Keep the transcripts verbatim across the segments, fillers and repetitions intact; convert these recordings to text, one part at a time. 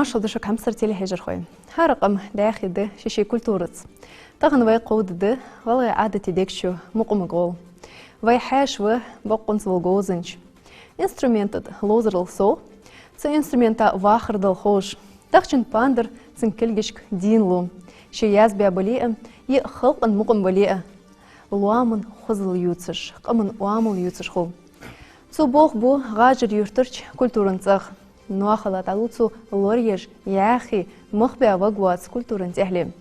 Маршал да шуга, хьамсара телехьежархой. ХӀара къам даьхе да ший-ший культураца. Тахан вай кховдад гӀалгӀай Ӏадатий дегчу мукъамага гӀолла. Вай хьаьша ва боккъонца вола говзанча. Инструмента тӀа ловзарал совгӀа, цу инструмента вахар дала ховш, дахчан пандар цун кулгашка дийна лу. Ше язбаь бале а, е халкъа мукъам бале а, лоаман хозал ювцаш, къаман оамал ювцаш хул. Цо болх бу ГӀажар-Юртарча культуран цӀагӀа. Ноахала дӀалу цо лораеш, яхе, мах баь ваг воаца культуран тӀехьле.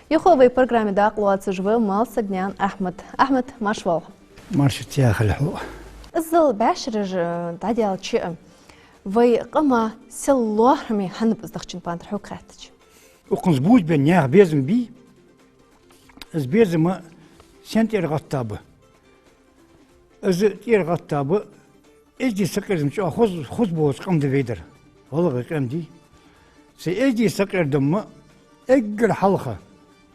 Юха вай программе дакъа лоацаш ва Малсагнаькъан Ахьмад. Ахьмад, марша воагӀалва. Марша тӀехьа хилва хьо. Иззал бӀаьшераш дӀадаьлча а, вай къаман сел лоархӀаме хьанаб из дахчан пандар хьога хаьттача? Укхунца бувзабенна наьха безам бий, из безам сен тӀера гӀаттаб. Из тӀера гӀаттаб, эздий сакъердам чӀоагӀа хоза, хоза болча къам да вай дар. ГӀалгӀай къам дий. Цу эздий сакъердама эггара хьалха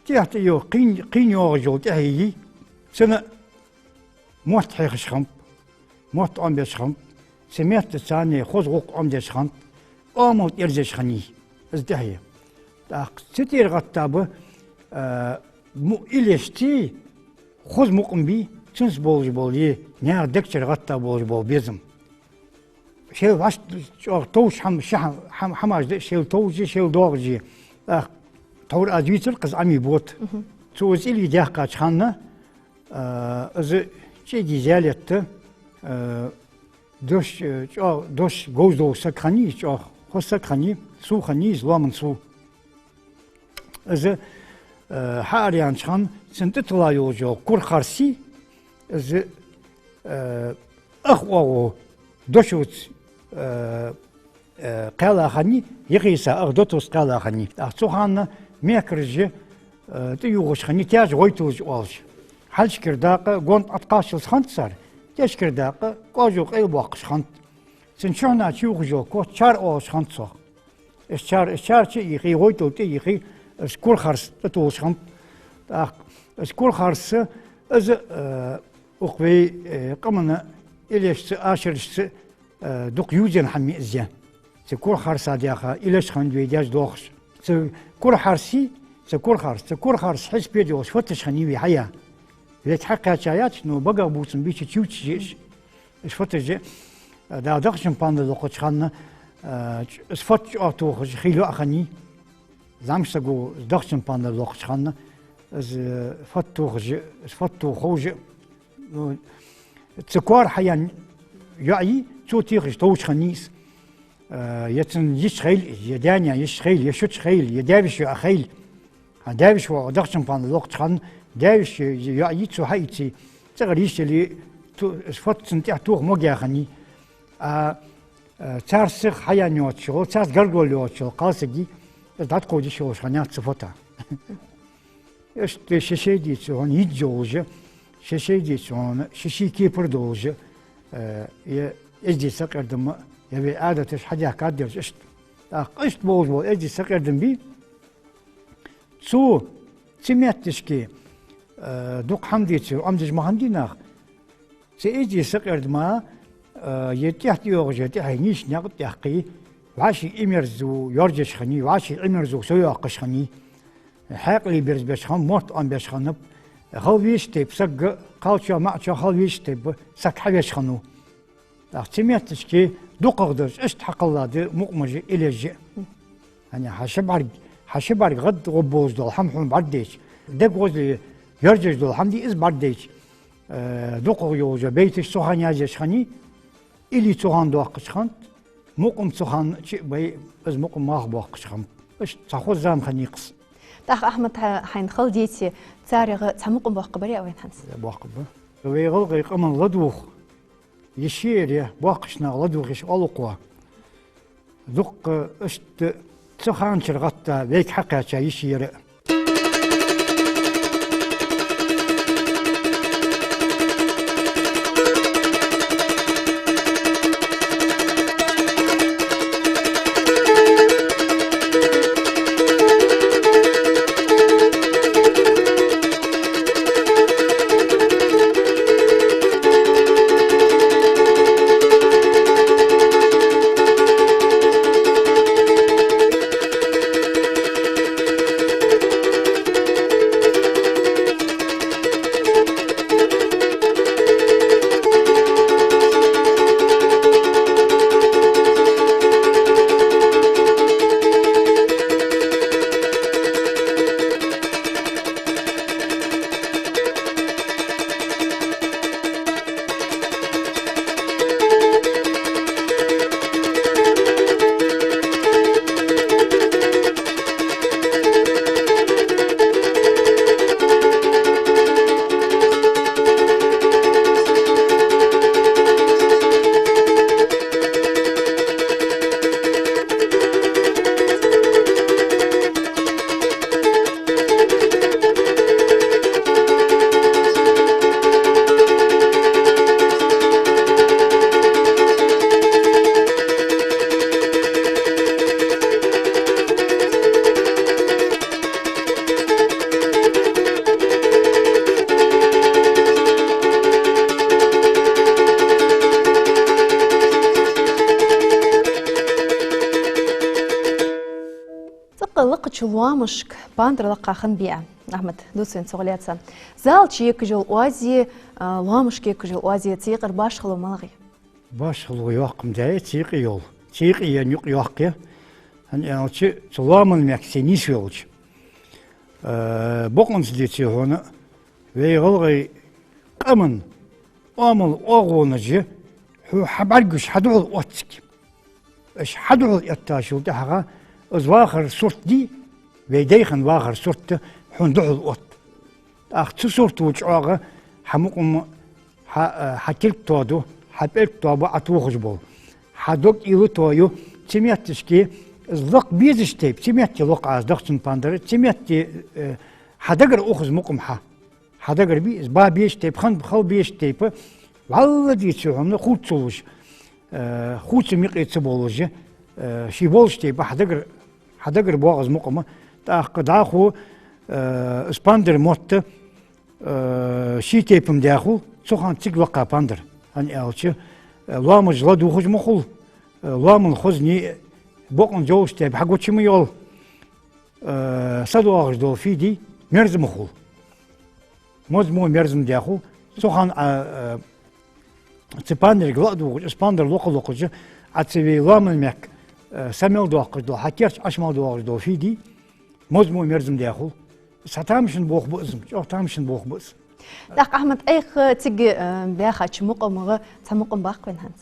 тӀехьа тӀайоагӀа кхийна, кхийна йоагӀаш йола тӀехье йий, цунна мотт хьехаш хиннаб, мотт Ӏомабеш хиннаб, цу меттаца царна хоза гӀулакх Ӏомадеш хиннад, оамал тӀерзаш хиннай из тӀехье. ТӀаккха цу тӀера гӀаттаб, а, му-, илешций, хоза мукъам бий, цунца болаш бола, е наьха дег чура гӀатта болаш бола безам. Шоайла вӀашта чӀоагӀа товш хӀам-, ши хӀам-, хӀам-, хӀамаш да, шоайла товш а, шоайла доагӀаш а. ТӀаккха тхьовра аз дийцар-кх из Ӏамий Бота. Мгм. Цо из илли даьккхача хана, а, из чӀегий зӀалетта, а, дош, э, чӀоагӀа дош говза дола саг хиннай из, чӀоагӀа хоза саг хиннай, сов хиннай из, лоаман сов. Из, э, хьаараяьннача хана цунна тӀатилла йолаш йола кура харс, из, э, ах оагӀув дошуца, э, э, кхаьлла хиннай, йихийса ах дотуца кхаьлла хиннай. ТӀаккха цу хана мехкараш, э, тӀаювхаш хиннай, теш гӀойталаш оалаш. Хьалхашкара дакъа гонна тӀакхаччалца хиннад цар, тӀехьашкара дакъа кӀажо къайлабоаккхаш хиннад. Цун чухьнахьа чуйохаш йола кот чар оалаш хиннад цох. Из чар, из чар чу а йихий, гӀойтал тӀа а йихий, из кура харс тӀатуллаш хиннаб. ТӀаккха из кура харс, из, э, укх вай, э, къаман илешца, ашарашца, э, дукха ювзаенна хӀама я из. Цу кура харса даьха илеш хиннад вай даьша доахаш. Цу кура харсий, цу кура харс, цу кура харс хьисапе долаш фаташ хиннай вай хьаяь. Вайга хьакхаьча яц, но багах бувцам бий, чу чувцаш я уж. Из фаташ, э, да, дахчан пандар локхача хана, э, ч-, из фата чӀоагӀа тохаш хила йоӀ хиннай. ЗӀамсаго дахчан пандар локхача хана, из, э, фата тохаш, из фата тоха ховш, ну, цу коара хьаяьнна йоӀ йий, цо техаш товш хиннай из. Э, е цун йиша хилий, е даь-наьна йиша хилий, е шуча хилий, е даь-веший йоӀ хилий. ХӀа, даь-веший воӀ дахчан пандар локхача хана, даь-веший йоӀ йий цо хьаийций, цӀагӀара йиша яле, ту-, из фата цунна тӀехьа тоха могаь хиннай. А, э, царца сиха хьаяьнна йоацаш йола, царца гаргало йоацаш йола кхалсаг йий, из дӀатӀакховдаш йолаш хиннаяц цу фата. Иштта ший-ший дийца хьона йизза йолаш, ший-ший дийца хьона ший-ший кепара долаш, э, е эздий сакъердам, е вай Ӏадаташ хьадаьхкад ераш иштта. ТӀаккха иштта болаш бола эздий сакъердам бий, цо цу метташка, э, дукха хӀама дийцар, Ӏомадеш ма хиннадий нах. Цу эздий сакъердама, э, е тӀехьа тӀайоагӀаш, е тӀехье нийсса никъ тӀадаьккхе, вӀаший имерза йоаржаш хиннай, вӀаший имерза совйоаккхаш хиннай. Хьаькъале берзабеш хиннаб, мотт Ӏомабеш хиннаб. Хила везаш тайпа саг, кхалчоа, маӀачоа хила везаш тайпа саг хьавеш хиннав. ТӀаккха цу метташка дукхагӀдараш иштта хьакхелла да мукъамаш а, илеш а. ХӀана, хьа ши бӀарг, хьа ши бӀарг гӀадгӀоргболаш дола хӀама хьона бӀаргадайча, дег гӀозале йоаржаш дола хӀама дий из бӀаргадайча, э, дукхагӀа йолаш йола байташ цу хана язъеш хиннай, илли цу хана доаккхаш хиннад, мукъам цу хана чу а бай, из мукъам малхбоаккхаш хиннаб. Иштта цхьа хоза зама хиннай-кх из. ТӀаккха, Ахьмад, хьа-, хьайна хала дийце, царех цхьа мукъам боаккхаргбарий вайна хӀанз? Боаккхаргба. Вай гӀалгӀай къаман ладувгӀа йиш я ер, боаккхача наха ладувгӀа йиш оал укхо. Дукха иштта цу хана чура гӀатта вайга хьакхаьча йиш я ер. Чу лоамашка пандар лакха хиннабий Ӏа, Ахьмад, дувца вайна цох лаьца. Зала чу егаш йола оаз, а, лоамашка егаш йола оаз, цу юкъера башхало малагӀа я? Башхало йоккха ма дий, цу юкъе йола. Цу юкъе енна юкъ йоккха я. ХӀана аьлча, цу лоаман мехка нийсвелча, э, бокъонца дийцача хьона, вай гӀалгӀай къаман оамал оагӀонаш хьо хьабӀаргагуш хьадухьал отт цига. Уж хьадухьал эттачул тӀехьагӀа из вахара сурт дий, вай даьй хинна вахара сурт хьона духьал отт. ТӀаккха цу сурто чӀоагӀа хьа мукъам, хьа, э, хьа кулг тоаду, хьа пӀелг тоабу Ӏа тохаш бола. Хьа дог уйла тоаю, цу метташка из лакха безача тайпара, цу метте локха аз дахцун пандар, цу метте, э, хьа дагара ух из мукъам хьа. Хьа дагара бий из, ба безача тайпара, хана хала безача тайпара, вӀалла дийцача хьона хувцалуш, э, хувца мекъий ца болаш, э, ше болча тайпара хьа дагара, хьа дагара боагӀа из мукъам, тӀаккха дӀахо, э, из пандар мотт, э, ший тайпара даь хул, цу хана цига лакха пандар. ХӀана аьлча, э, лоамаш ладувгӀаш ма хул, э, лоамал хоза ни бокъонца йолча тайпара хьагуча ма йоал, э, са доагӀаш дола фу дий, мерза ма хул. Моза мо мерза ма даь хул, цу хана, а, а, цу пандарга ладувгӀаш, из пандар локха-локхаш, Ӏа цу вай лоаман мехка, а, са мел доаккхаш дола, хьа керта Ӏаш мел доагӀаш дола фу дий, моза мо мерза ма даь хул. Цхьа тамашийна болх ба из, чӀоагӀа тамашийна болх ба из. ТӀаккха, Ахьмад, айхьа цига, а, баьхача мукъамах цхьа мукъам баккха вайна хӀанз.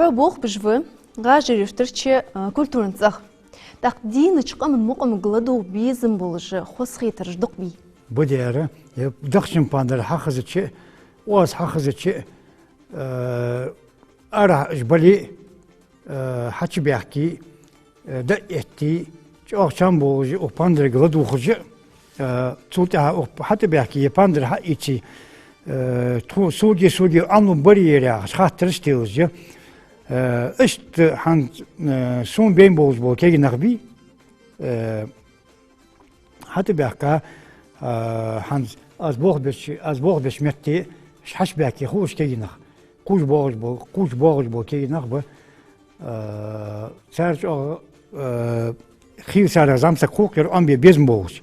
Хьо болх беш ва ГӀажарий-Юртарча, а, культуран цӀагӀа. ТӀаккха дийнача къаман мукъамага ладувгӀа безам болаш хоза хетараш дукха бий? Ба дера, е дахчан пандар хьахезача, оаз хьахезача, э, арахьа уж бале а, э, хьачубаьхке, э, дӀаэтте, чӀоагӀа чам болаш, укх пандарга ладувгӀаш, э, цул тӀехьагӀа укх хьатӀабаьхке, е пандар хьаийце, э, тхо, соге, соге, Ӏамал барий ер яхаш, хаттараш телаш, э, иштта хӀанз, э, сона бейна болаш бола кагий нах бий, э, хьатӀабаьхка, а, хӀанз аз болх беча, аз болх беча метте, ш-, хьачубаьхке хулаш кагий нах. Кхувш боагӀаш бола, кхувш боагӀаш бола кагий нах ба, а, цар чӀоагӀа, а, хийла цар зӀамсаг хул-кх ер Ӏомабе безам болаш.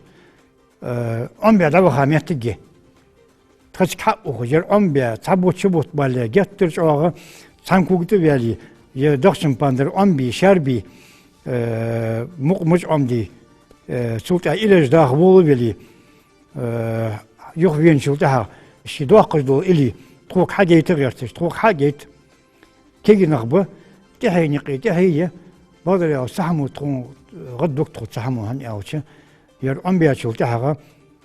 А, Ӏомабе дӀаваха моттиг я. Тхоцига хьаухаш, ер Ӏомабе, цхьа бутт, ши бутт бале, геттара чӀоагӀа цхьан кога тӀа ваьле, е дахчан пандар Ӏомабе, шаьрбе, э, мукъа мича Ӏомаде, э, цул тӀехьагӀа иллеш даха волавеле, э, юхавеначул тӀехьагӀа ший доаккхаш дола илли тхога хьагайта гӀерташ, тхога хьагайта. Кагий нах ба, тӀехье никъ, тӀехье я, бакъдар аьлча, цхьа хӀама тхона гӀаддуг тхо цхьа хӀама, хӀана аьлча, ер Ӏомабаьчул тӀехьагӀа,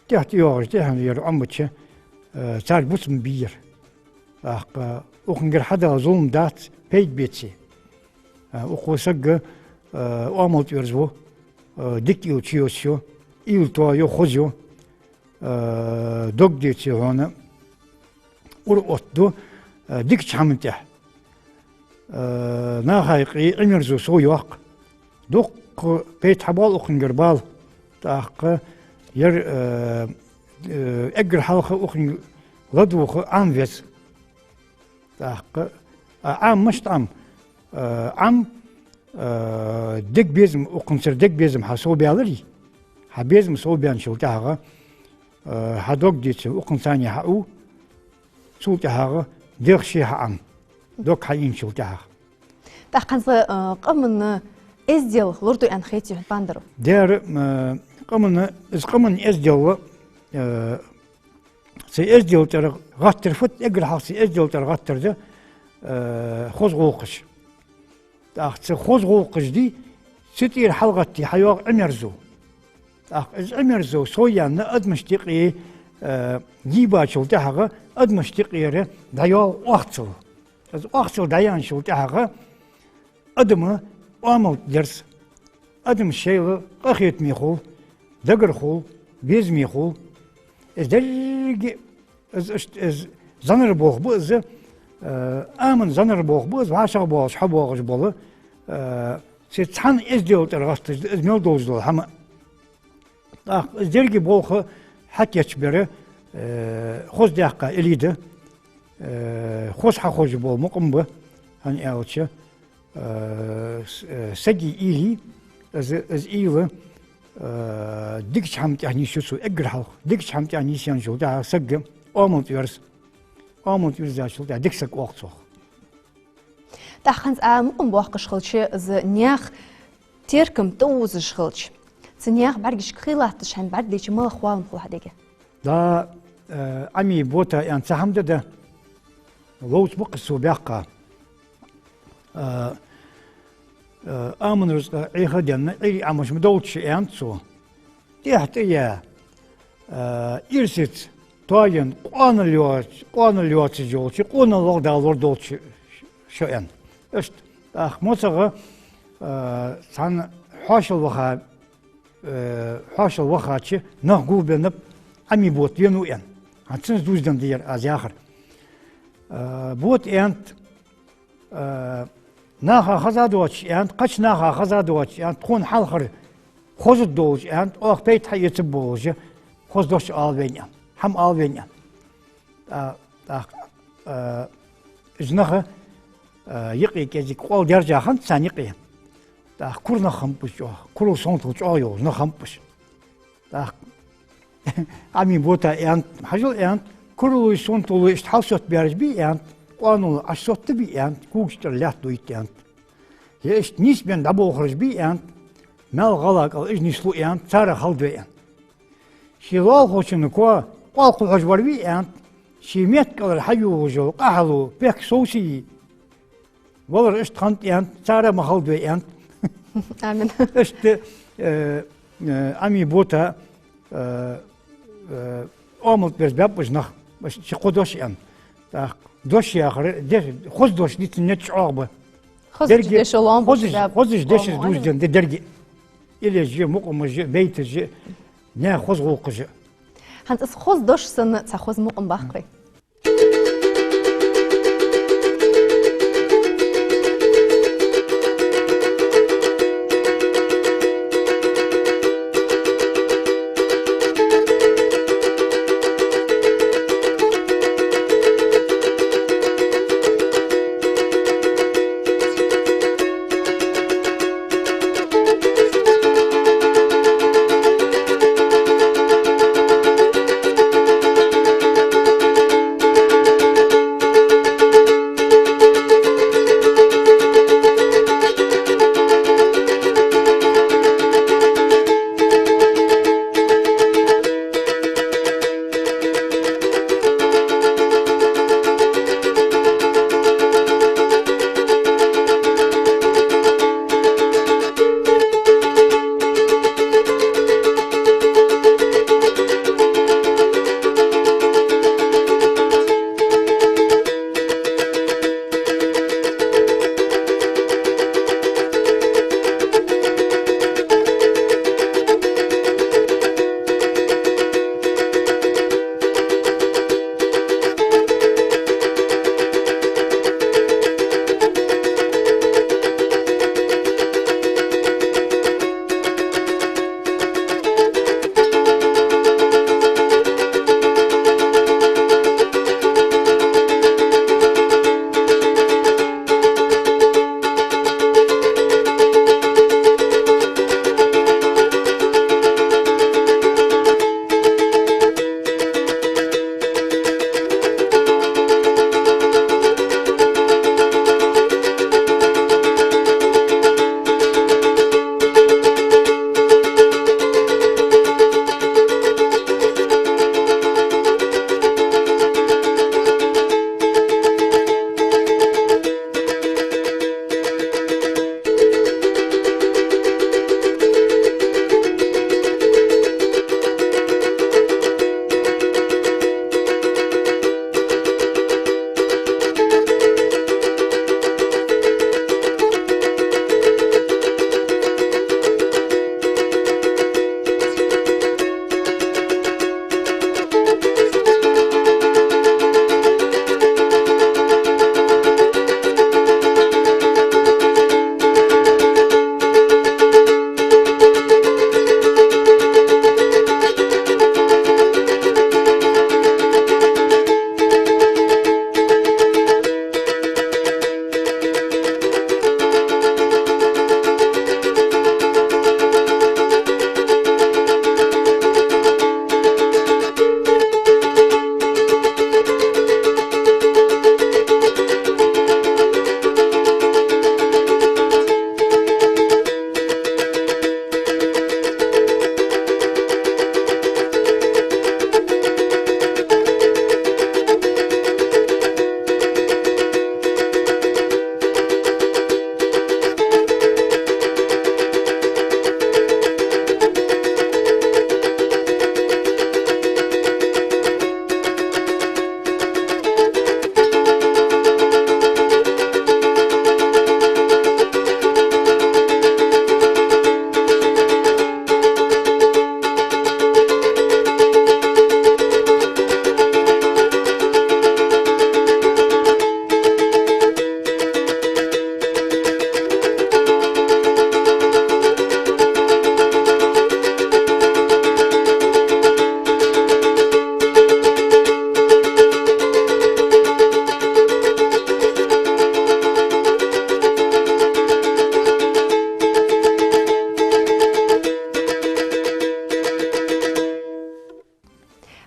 тӀехьа тӀайоагӀаш, тӀехьа ер Ӏомабича, э, царга буц ма бий ер. ТӀаккха укхангара хьадала зулам дац, пайда беце. Э, укхо саг, э, Ӏамал тӀаверзаву, э, дика уйла чуйоссаю, уйла тоаю, хозаю, э, дог деце хьона, ура оттаду, э, дикача хӀаман тӀехьа. Э, наха юкъе Ӏимерзо совйоаккх. Дукха пайда хьабоал укхангара бала. ТӀаккха ер, э, э, эггара хьалха укхунга ладувгӀа Ӏам веза. ТӀаккха, а, Ӏам мишта Ӏам? Э, Ӏам, э, дег безам, укхунцара дег безам хьа совбаьларий? Хьа безам совбаьнначул тӀехьагӀа, э, хьа дог деце, укхунцане хьаӀу, цул тӀехьагӀа дегӀ ше хьаӀам, дог хьаийначул тӀехьагӀа. ТӀаккха хӀанз, э, къаман эздел лораду аьнна хетий хьона, пандаро? Дера, э, къаман, из къаман эздел, э, цу эздела тӀара гӀаттар фуд, эггара хьалха цу эздела тӀара гӀаттар да, э, хоза гӀулакхаш. ТӀаккха цу хоза гӀулакхаш дий, цу тӀера хьалгӀатте хьайоагӀа Ӏимерзо. ТӀаккха из Ӏимерзо совъяьнна адамашта юкъе, э, йийбачул тӀехьагӀа адамашта юкъера дӀайоал оахцал. Из оахцал дӀаяьнначул тӀехьагӀа адама Ӏамал дерз. Адам шоайла къахетаме хул, дагара хул, безаме хул. Из деррига, из, из, из зӀанара болх ба из, э, Ӏаман зӀанара болх ба из, вӀашагӀбоалаш хьабоагӀаш бола, э, цу цхьан эздела тӀара гӀатташ да из мел долаш дола хӀама. ТӀаккха из деррига болх хьакийчбар, э, хоза даьккха илли да, э, хоза хьахозаш бола мукъам ба, хӀана аьлча, э, с-, э, сага уйла, из, из уйла, э, дикача хӀаман тӀехьа нийсъю цо эггара хьалха. Дикача хӀаман тӀехьа нийсъенначул тӀехьагӀа саг Ӏамал тӀаверз. Ӏамал тӀаверзачул тӀехьагӀа дика саг оал цох. ТӀаккха хӀанз Ӏа мукъам боаккхаш хилча, из наьха теркам тӀаозаш хилча, цу наьха бӀаргашка хий латташ хьайна бӀаргадайча, малагӀа хоам хул хьа дега? Да, э, Ӏамий бота аьнна цхьа хӀама да, да. Ловца ба-кх из цо баьккха. Э, э, аман рузкъа Ӏеха а денна, Ӏуйре Ӏамаш ма долда шо, аьннад цо. ТӀехьа тӀа я, э, ирсаца тоаяь, къоанал йоац-, къоанал йоацаш йолча, къоаналах далор долча шо, аьнна. Иштта, тӀаккха моцагӀа, э, цхьан хьоашалгӀа ваха, э, хьоашалгӀа вахача нах гулбеннаб Ӏамий Бота венав, аьнна. ХӀанз цунца дувзаденна да ер аз яхар. Э, Бота аьннад, э, наха хеза доацаш, аьннад, кхыча наха хеза доацаш, аьннад, тхона хьалхара хоза долаш, аьннад, оаха пайда хьаэцаргболаш, хоза дош ала вайна, аьнна, хӀама ала вайна, аьнна. ТӀа-, тӀаккха, э, уж нах, э, юкъе кӀезига къоал даьржа хиннад царна юкъе. ТӀаккха кура нах хиннаб уж чӀоагӀа, курал сонтал чӀоагӀа йолаш нах хиннаб уж. ТӀаккха Ӏамий Бота аьннад, хьажал, аьннад, куралои сонталои иштта хьалсоттабаьраш бий, аьннад, къоанал Ӏа сотта бий, аьннад, когаш тӀара лаьтта дойта, аьннад. Е иштта нийсбенна дӀаболхараш бий, аьннад, маьл гӀала кӀал уж нислу, аьннад, царех хала да вай, аьннад. Ший лоалахочун коа къоал кхухьаш вар вий, аьннад, ший метта кӀалара хьайоагӀаш йола къахьало пехка совсийя валар иштта хиннад, аьннад, царех ма хала да вай, аьннад. Амин. Иштта, э, э, Ӏамий Бота, э, э, оамал тӀа берзабаьб уж нах, баш, ши-кхо дош аьнна. ТӀаккха дош яхар, де-, хоза дош дийца нечча чӀоагӀа ба. Хозача дешал оамал тӀа баьб. Хозача дешал дувзаденна да деррига. Илезаш а, мукъамаш а, бейташ а, наьха хоза гӀулакхаш а. ХӀанз аз хоза дош санна цхьа хоза мукъам баккхий.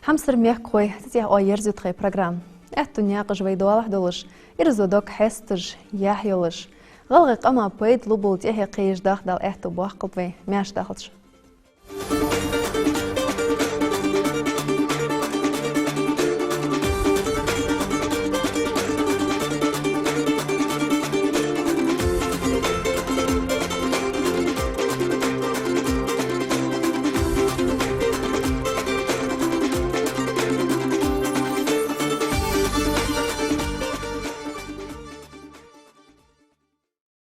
Хьамсара мехкахой, цу тӀа оаха ерзаю тха программа. Аьттув, наькъаш вай доалахьа долаш, ираз дог хьесташ, яхь йолаш, гӀалгӀай къаман пайда лургбола тӀехье кхееш даха Дала аьттув боаккхалба вай, маьрша дахалда шо.